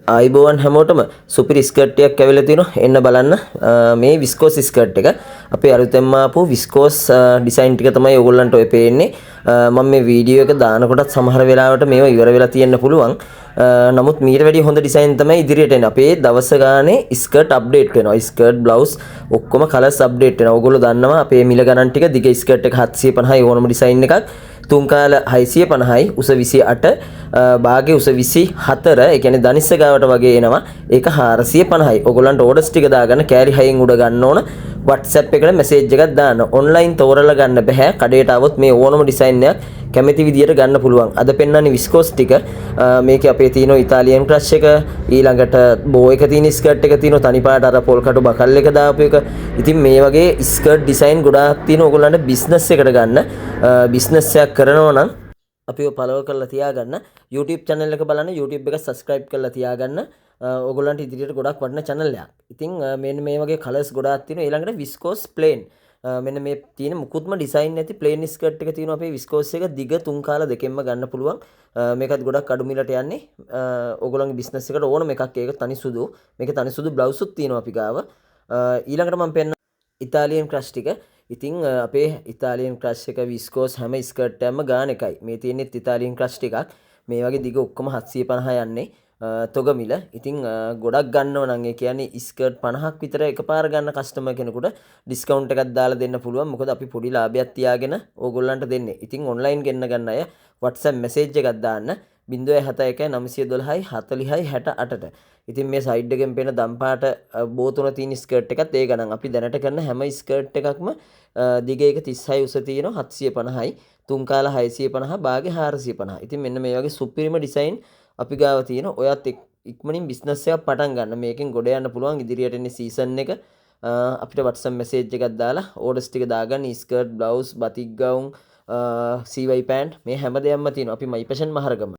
ආයුබෝවන් හැමෝටම. සුපිරි ස්කර්ට් එකක් ඇවිල්ලා තිනවා, එන්න බලන්න. මේ විස්කෝස් ස්කර්ට් එක අපේ අලුතෙන්ම ආපු විස්කෝස් ඩිසයින් ටික තමයි ඔයගොල්ලන්ට ඔය පේන්නේ. මම මේ වීඩියෝ එක දානකොටත් සමහර වෙලාවට මේවා ඉවර වෙලා තියෙන්න පුළුවන්. නමුත් මීට වැඩිය හොඳ ඩිසයින් තමයි ඉදිරියට එන්නේ. අපේ දවස ගානේ ස්කර්ට් අප්ඩේට් වෙනවා. ස්කර්ට්, බ්ලවුස් ඔක්කොම කලර්ස් අප්ඩේට් වෙනවා. ඔයගොල්ලෝ දන්නවා අපේ මිල ගණන් ටික. දිග ස්කර්ට් එක 750යි ඕනම ඩිසයින් එකක්. තුන් කාල 650යි, උස 28, බාගේ උස 24, ඒ කියන්නේ දනිස්ස ගාවට වගේ එනවා. ඒක 450යි. ඔයගොල්ලන්ට ඕඩර්ස් ටික දාගන්න කෑලි 6න් උඩ ගන්න ඕන. WhatsApp එකට මැසේජ් එකක් දාන්න. ඔන්ලයින් තෝරලා ගන්න බෑ. කඩේට ආවොත් මේ ඕනම ඩිසයින් එකක් කැමති විදියට ගන්න පුළුවන්. අද පෙන්වන්නේ විස්කෝස් ටික. මේකේ අපේ තියෙනවා ඉතාලියන් ක්‍රෂ් එක, ඊළඟට බෝ එක තියෙන ස්කර්ට් එක තියෙනවා, තනි පාට අර පොල් කටු බකල් එක දාපු එක. ඉතින් මේ වගේ ස්කර්ට් ඩිසයින් ගොඩාක් තියෙනවා ඔයගොල්ලන්ට බිස්නස් එකට ගන්න. බිස්නස් එකක් කරනවා නම් අපිව ෆලෝ කරලා තියාගන්න. YouTube channel එක බලන්න, YouTube එක subscribe කරලා තියාගන්න. ඔයගොල්ලන්ට ඉදිරියට ගොඩක් වටින channel එකක්. ඉතින් මෙන්න මේ වගේ කලර්ස් ගොඩාක් තියෙනවා. ඊළඟට විස්කෝස් ප්ලේන්. මෙන්න මේ තියෙන මුකුත්ම ඩිසයින් නැති ප්ලේන් ස්කර්ට් එක තියෙනවා අපේ විස්කෝස් එක. දිග තුන් කාල දෙකෙන්ම ගන්න පුළුවන්. මේකත් ගොඩක් අඩු මිලට යන්නේ. ඔයගොල්ලන්ගේ බිස්නස් එකට ඕනම එකක්. ඒක තනි සුදු. මේක තනි සුදු බ්ලවුස් උත් තියෙනවා අපි ගාව. ඊළඟට මම පෙන්න ඉතාලියන් ක්‍රෂ් ටික. ඉතින් අපේ ඉතාලියන් ක්‍රෂ් එක, විස්කෝස් හැම ස්කර්ට් එකක්ම ගාන එකයි. මේ තියෙනෙත් ඉතාලියන් ක්‍රෂ් ටිකක්. මේ වගේ දිග ඔක්කොම 750 යන්නේ තොග මිල. ඉතින් ගොඩක් ගන්නව නම්, ඒ කියන්නේ ස්කර්ට් 50ක් විතර එකපාර ගන්න කස්ටමර් කෙනෙකුට ඩිස්කවුන්ට් එකක් දාලා දෙන්න පුළුවන්. මොකද අපි පොඩි ලාභයක් තියාගෙන ඕගොල්ලන්ට දෙන්නේ. ඉතින් ඔන්ලයින් ගෙන්න ගන්න අය WhatsApp message එකක් දාන්න 071 912යි 40යි 68ට. ඉතින් මේ සයිඩ් එකෙන් පේන දම් පාට බෝ තුන තියෙන ස්කර්ට් එකත් ඒ ගණන්. අපි දැනට කරන හැම ස්කර්ට් එකක්ම දිග එක 36, උස තියෙනවා 750යි, තුන් කාල 650, බාගේ 450. ඉතින් මෙන්න මේ වගේ සුපිරිම ඩිසයින් අපි ගාව තියෙන. ඔයත් ඉක්මනින් බිස්නස් එකක් පටන් ගන්න. මේකෙන් ගොඩ යන්න පුළුවන්. ඉදිරියට එන්නේ සීසන් එක. අපිට WhatsApp message එකක් දාලා ඕඩර්ස් ටික දාගන්න. ස්කර්ට්, බ්ලවුස්, බතික් ගවුම්, CY pant මේ හැම දෙයක්ම තියෙනවා. අපි මයි ෆැෂන් මහරගම.